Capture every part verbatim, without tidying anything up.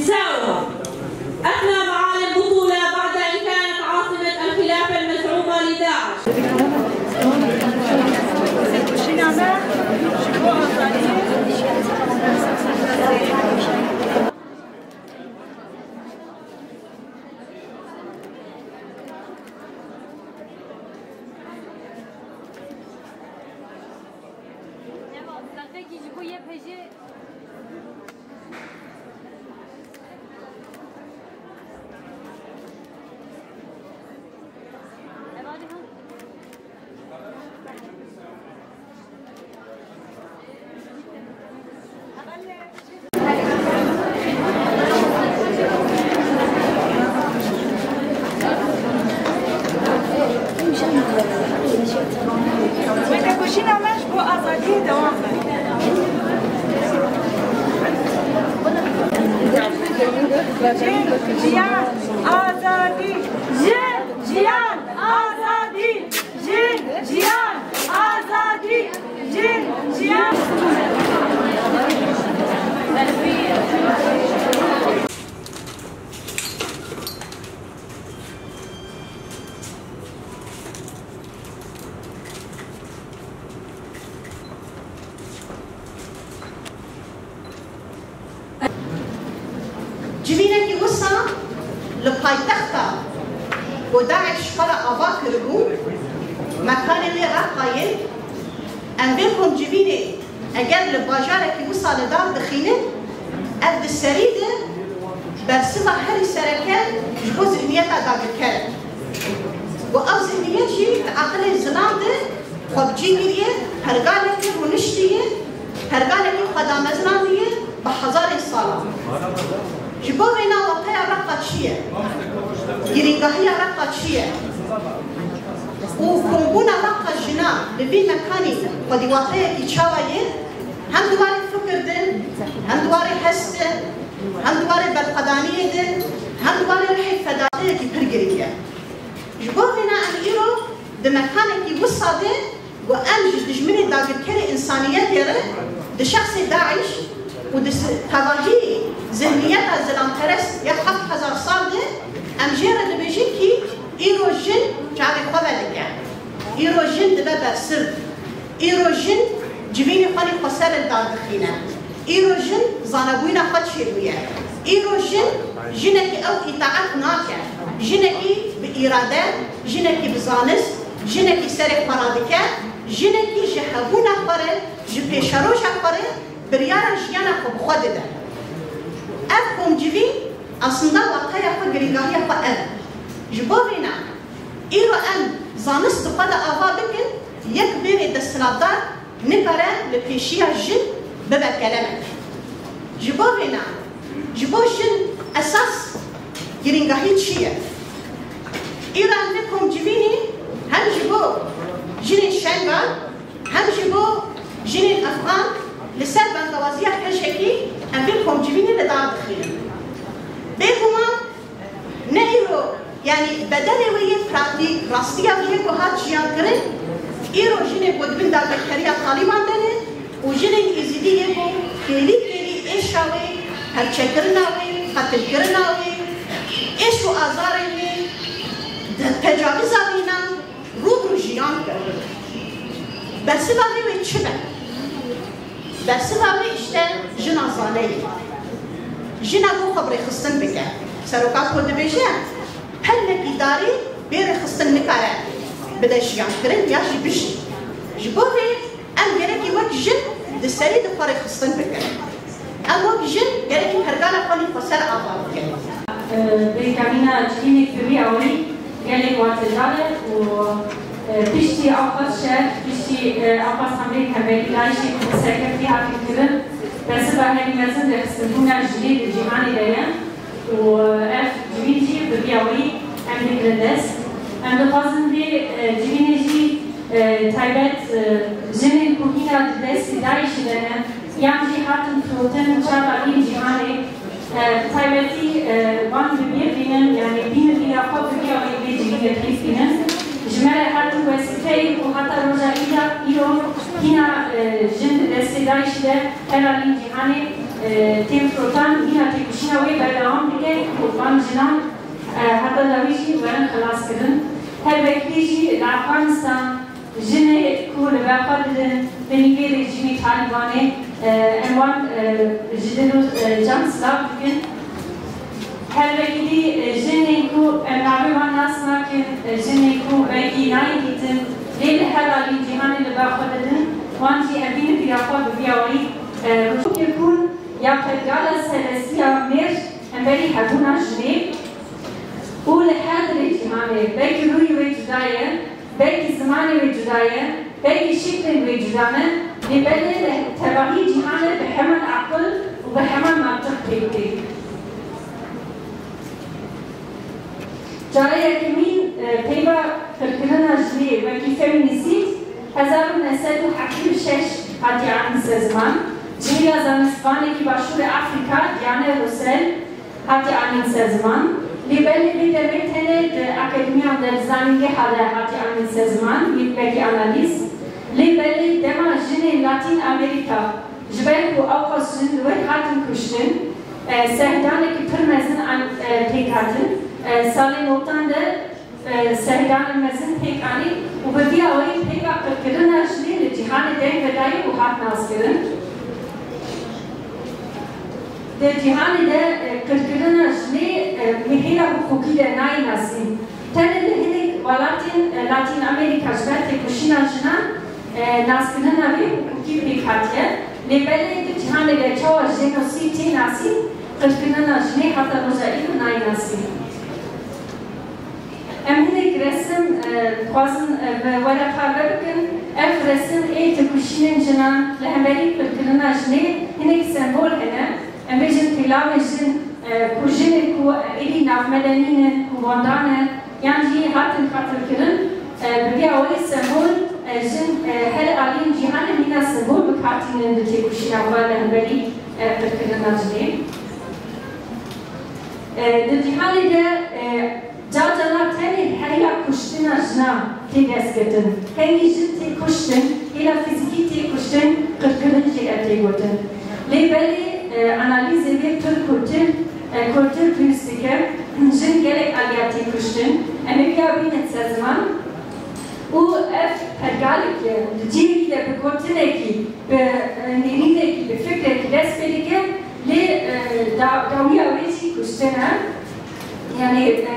ساوة. أفنى معالم بطولة بعد أن كانت عاصمة الخلافة المزعومة لداعش. Wêdekujîna me ji bo azadiyê dewam be. Jin, jiyan, azadî. Jin, jiyan, azadî. Jin, jiyan, azadî. Jin, jiyan. Civînekî wisa li paytexta ku DAIŞ xwe re ava kiribû, mekanê wê Reqayê, em vê komcivînê eger li bajarekî wisa li dar dixînin, ev di serî de bersiva herî sereke ji bo zihniyeta dagirker e. Û ev zihniyet jî di aqilên zilam de xwe bi cî kiriye, pergalekî rûniştiye, pergalekî xwe damezinandiye bi hezarên salan. Ji bo vêna wateya Reqa çi ye? Girîngahiya Reqa çi ye? Û kombûna Reqa jina li vî mekanî xwedî wateyekî çawa ye? Hem di warê fikir de, hem di warê hest de, hem di warê berxwedaniyê de, hem di warê rihê fedakiyekî pir girîng e. Ji bo vêna em îro di mekanekî wisa de ku em ji dijminê dagirkerê însaniyetê re di şexsê DAIŞ û di si-, tevahî zihniyeta zilamperest ya heft hezar sal de em jê re dibêjin kî îro jin çavê xwe vedike. Îro jin dibe bersiv. Îro jin civînê xwe nî xweser li dar dixîne. Îro jin zanebûyîna xwe çêbûye. Îro jin, jinekî ew îtaet nake. Jinekî bi îrade, jinekî bi zanist, jinekî serê xwe radike, jinekî ji hebûna xwe re, ji pêşeroja xwe re biryara jiyana xwe bi xwe dide. Ev komcivîn aslında wateya xwe, girîngahiya xwe ev e. Ji bo vêna, îro em zanist bi xwe de ava bikin, yek mêrê desthilatdar nikare li pêşiya jin bibe kelemek. Ji bo vêna, ji bo jin esas girîngahî çi ye? Îro em vê komcivînê hem ji bo jinên Şengal, hem ji bo jinên Efxan li ser bangewaziya hejekî em vê komcivînê li dar dixînin. Bêguman ne îro, yanî bedelê wê yê pratîk, rastiya wê yê ku hat jiyankirin, îro jinê ku di bin dagirkeriya Talîban de ne û jinên Êzidî yê ku kêlî kêlî êşa wê, perçekirina wê, qetilkirina wê, êş û azarên wê, de-, tecavîza wî ne, rû bi rû jiyan kirin. Bersiva vê wê çi be? Bersiva wê îşte jina zane ye. Jina ku xwe bi rêxistin bike. Seroka ku dibêje, pelmekî darî bê rêxistin nikare bide jiyankirin ya jî bijî. Ji bo vê em gerekî wek jin di serî de xwe rêxistin bikin. Em wek jin gerekî pergala xwe nî xweser ava bikin. Pêkanîna civînê bi vî awayî gelek watedar e û, e, piştî ewqas şer, piştî, e, ewqas hemleyên hevberî DAIŞê ku bi serkeftî hatin kirin, bersiva herî mezin rêxistinbûna jinê di cîhanê de ye û, e, ev civîn jî bi vî awayî em digrin dest. Em dixwazin vê, e, civînê jî, e, taybet, e, jinên ku hîna di destê DAIŞê de ne, yan jî hatin firotin çava vîn cîhanê, e, bi taybetî, e, wan bi bîr bînin, yanî bînin bîra xwe bi vî awayî vê civînê pêk bînin. Ji me re hatin wesîfeyê ku heta roja îda, îro hîna, e, jin di destê DAIŞê de her a vîn cîhanê, Tên firotan, mîna têkoşîna wê berdewam dike ku van jinan, e, heta dawî jî werin xelaskirin. Her wekî jî li Efxanistan jinê ku li ber xwe didin binî vê rejîmê Talîbanê, e, em wan, e, ji dil û, e, can silav dikin. Her wekî dî, e, jinên ku em navê wan nas nakin, e, jinên ku belkî nayên dîtin, lê li her alî cîhanê li ber xwe didin, wan jî em bînin vîya xwe bi vî awayî, e, rojekê ku ya pergala serestiya mêr hemberî hebûna jinê û li her dilê cîhanê, belkî rûyê wê cuda ye, belkî zimanê wê cuda ye, belkî şeklên wê cuda ne, lê belê li tevahî cîhanê bi heman aqil û bi heman mantiq pêk tê. Cara yekemîn, e, peyva qirkirina jinê wekî femînîsîd hezar û neh sed û heftê û şeş hatiye anîn ser ziman. Cihê ya zanistvanekî Başûrê Afrîka, Diane Russel, hatiye anîn ser ziman. Lê belê vê demê tenê di akademiyan de, di zanîngeha de hatiye anîn ser ziman, wekî analîz. Lê belê dema jinên Latîn Amerîka, ji ber ku ewqas jin li wir hatin kuştin, e, sehdanekî pir mezin an, e, pêk hatin. E, salên newtan de, e, sehdanên mezin pêk anîn û bi vî awayî peyva qirkirina jinê li cîhanê deng vedayî û hat naskirin. Di cîhanê de, e, qirkirina jinê, e, bi hêla hiqûqî de nayê nasîn. Tenê li hinek welatên, e, Latîn Amerîka ji ber têkoşîna jinan, e, naskirina wê hiqûqî pêk hatiye. Lê belê di cîhanê de çawa jenosîd tê nasîn, qirkirina jinê heta roja îro nayê nasîn. Em hinek resim, e, dixwazin, e, bi we re parve bikin. Ev resim ê têkoşînên jinan li hemberî qirkirina jinê hinek sembol hene. Em bêjin pêlavên jin, e, ku jinên ku êdî navmede nînin, ku wenda ne, yan jî hatin qetilkirin, e, bi vî awayî sembol, e, jin, e, her aliyên cîhanê mîna sembol bi kar tînin di têkoşîna xwe li hemberî, e, qirkirina jinê. E, di cîhanê de, e, Carcana tenê hêla kuştina jinan tê destkirin. Hingî jin tê kuştin, hêla fîzîkî tê kuştin, qirkirin jî ev tê gotin. Lê belê, e, analîzê wê pir kûrtir, e, kûrtir pêwîst dike. Jin gelek aliya tê kuştin. Em ê vîya bînin ser ziman. Û ev pergalek e, di cihekî de bi gotinekî, bi, e, nêrînekî, bi fikrekî dest pê dike. Lê, e, da-, dawiya wê jî kuştin e. Yanî, e,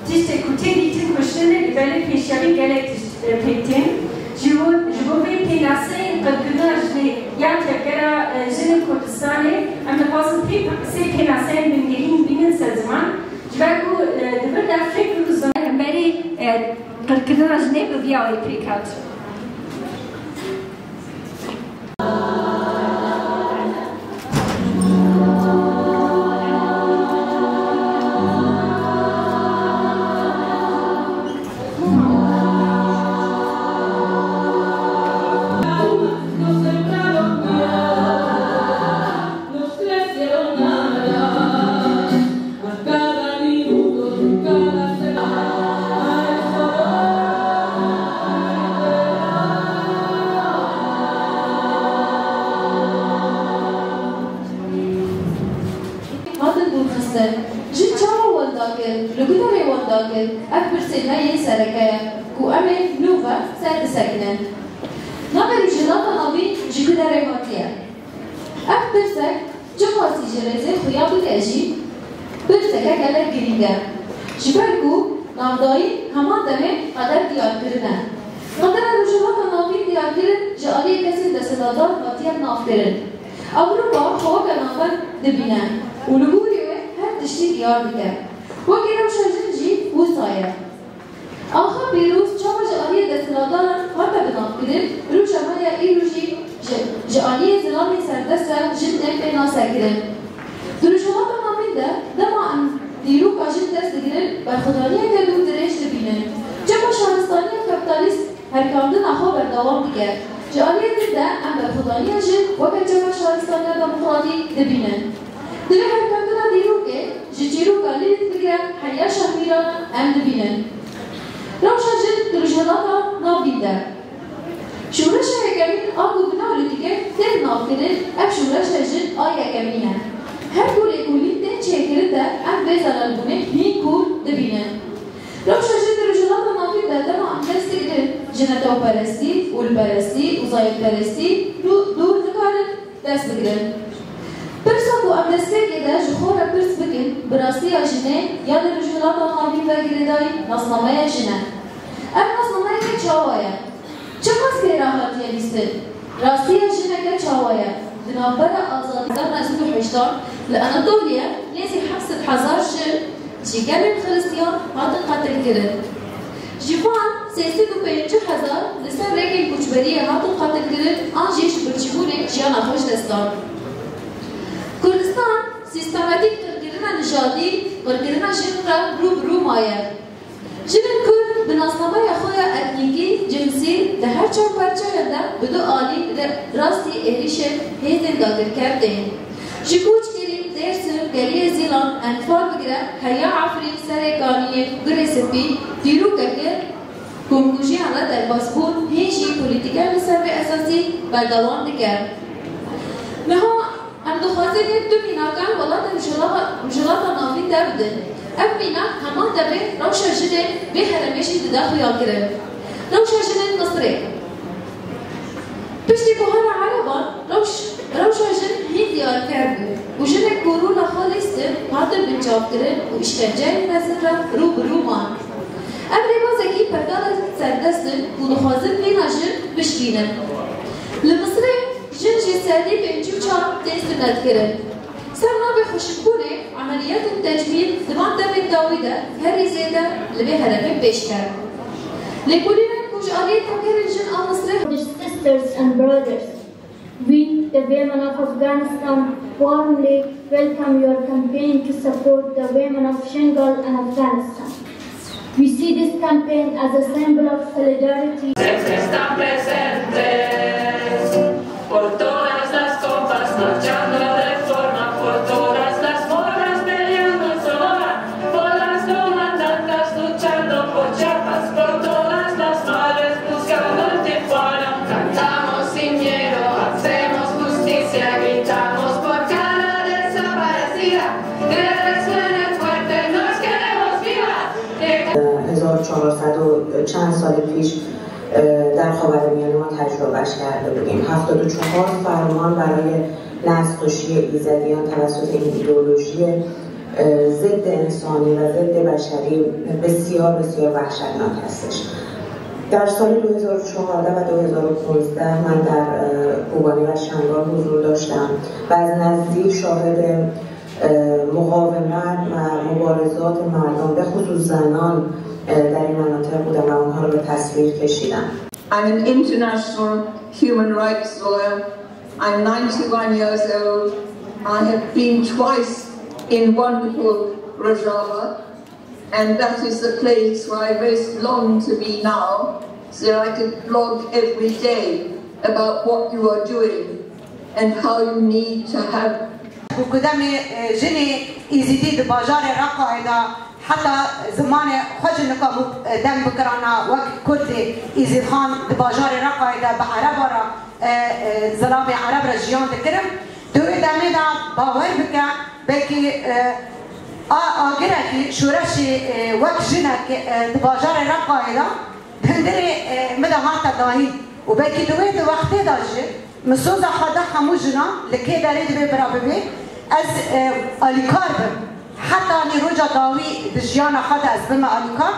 tiştê ku tê dîtin kuştin e, lê belê pêşiyarî gelek tişt, e, pêk tên. Ji bo, ji bo vê pênaseyên qirkirina jinê ya tevgera, e, jinên Kurdistanê, em dixwazin pê, sê pênaseyên bingehîn bînin ser ziman. Ji ber ku, e, di vir de fikr û zan hemberî, e, qirkirina jinê bi vî awayî pêk hat. Hatin dûrxistin. Jin çawa wenda kir? Li ku derê wenda kir? Ev pirsên me yên sereke ye ku em ê nû ve ser bisekinin. Navê Rojhilata Navîn ji ku derê hatiye? Ev pirsek çiqasî ji rêzê xuya bike jî, pirseke gelek girîng e. Ji ber ku navdayî heman demê qeder diyar kirine. Qedera Rojhilata Navîn diyarkirin ji aliyê kesên desthilatdar hatiye navkirin. Ewropa xwe weke navend dibîne û li gorî wê her tiştî diyar dike. Wekî rewşa jin jî wisa ye. Axa pîroz çawa ji aliyê desthilatdaran hate binavkirin, rewşa me ya îro jî ji, ji aliyê zilamê serdest re jin tên pênasekirin. Di Rojhilata Navîn de dema em dîroka jin dest digirin, berxwedaniyeke dûrdirêj dibînin. Çima şaristaniya kapîtalîst herkandina xwe berdewam dike? Ji aliyê din de em berxwedaniya jin weke çima şaristaniya demokratîk dibînin. Di vê herkandina dîrokê, ji çîroka Lîlît bigire heriya Şahmîranan em dibînin. Rewşa jin di Rojhilata Navîn de. Şoreşa yekemîn a ku bi nav Lîlîtê tê nav kirin, ev şoreşa jin a yekemîn e. Her ku lêkolîn tên çêkirin de em vê zelelbûnê hîn kûr dibînin. Rewşa jin di Rojhilata Navîn de dema em dest digirin, ji netewperestî, ûlperestî û zayedperestî dû-, dûr nikarin dest bigirin. Pirsa ku em destpêkê de ji xwe re pirs bikin, bi rastiya jinê ya li Rojhilata Navîn ve girêdayî nasnameya jin e. Ev nasnameyeke çawa ye? Çiqas pê re hatiye lîstin? Rastiya jineke çawa ye? Di navbera azadî hezar neh sed û heştan li Anatoliye nêzî heft sed hezar jin ji gelên Xiristiyan hatin qetilkirin. Ji van sê sed û pêncî hezar li ser rêkên koçberiyê hatin qetilkirin an jî ji birçîbûnê jiyana xwe ji dest dan. Kurdistan sîstematîk qirkirina nijadî, qirkirina jin re rû bi rû maye. Jinên Kurd bi nasnameya xwe ya etnîkî, cinsî di her çar parçeyan de bi du alî re-, rastî êrîşên hêzên dagirker tên. Ji Koçgirî, Dêrsim, Geliyê Zîlan, Enfal bigire, Heya Efrîn, Serê Kaniyê, Gurê Spî, dîrokeke komkujiyan re derbasbûn, hîn jî polîtîkayên li ser vê esasî berdewam dike. Niha em dixwazin yek du mînakan welatên Rojhilata, Rojhilata Navîn te bidin. Ev mînak heman demê rewşa jinên vê herêmê jî dide xuyakirin. Rewşa jinên Misirê. Piştî buhara Ereban, rewş-, rewşa jin hîn diyarker bû û jinên ku rûna xwe lîstin hatin binçavkirin û îşkenceyên mezin re rû bi rû man. Ev rêbazekî pergala serdest in ku dixwazin mîna jin bişkînin. Li Misirê jin ji sedî pêncî û çar tên sunetkirin. Ser navê xweşikbûnê emeliyatên tecmîl di van demên dawî de herî zêde li vê herêmê pêş ket. Lêkolînên ku ji aliyê tevgerên jin a Misirê Kurdish sisters and brothers, we, the women of Afghanistan, warmly welcome your campaign to support the women of Shingal and Afghanistan. We see this campaign as a symbol of solidarity. Siempre están presentes por todas las copas, marchando de forma por todas las formas, peleando sola por las comandantas, luchando por Chiapas, por todas las madres, buscando el Tijuana. Cantamos sin miedo, hacemos justicia, gritamos por cada desaparecida. Que resuene fuerte, nos queremos vivas. هزار و چهارصد و چند سال پیش، اه، در خاورمیانه ما تجربهش کرده بودیم. هفتاد و چهار فرمان برای نسل‌کشی ایزدیان توسط این ایدئولوژی، اه، ضد انسانی و ضد بشری بسیار، بسیار وحشتناک هستش. در سال دو هزار و چهارده و دو هزار و پانزده من در، اه، کوبانی و شنگال حضور داشتم و از نزدیک شاهد، اه، مقاومت و مبارزات مردم، به خصوص زنان، اه، در این مناطق بودم و اونها رو به تصویر کشیدم. I'm an international human rights lawyer. I'm ninety-one years old. I have been twice in wonderful Rojava, and that is the place where I most long to be now, so I could blog every day about what you are doing and how you need to have. Ku demê, e, jinê Îzîdî di bajarê Reqayê de heta zimanê xwe jî nikabû, e, deng bikirana wek Kurdê Îzîdxan di bajarê Reqayê de bi Ereba re, e, e, zilamê Ereb re jiyan dikirin. Di wê demê de bawer bike, belkî, e, a, agirekî şoreşê, e, wek jinek, e, di bajarê Reqayê de, Hundirê, e, min de hate dayîn û belkî di wê di wextê de jî min soza xwe da hemû jinan li kê derê divê bira bibê, ez, e, alîkar bim. Heta nî roja dawî di jiyana xwe de ez bime alîkar.